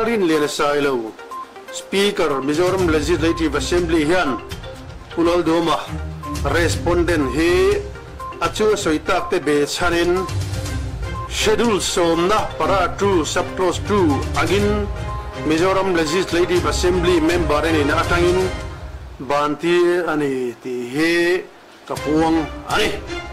Lalrinliana Sailo, Speaker, Mizoram Legislative Assembly hian Pu Lalduhoma, Respondent, hi a chu a sawi tak te be chhanin Schedule sawmna para 2 sub-clause 2 angin Mizoram Legislative Assembly member a nihna atangin bantir a ni tih hi ka puang a ni.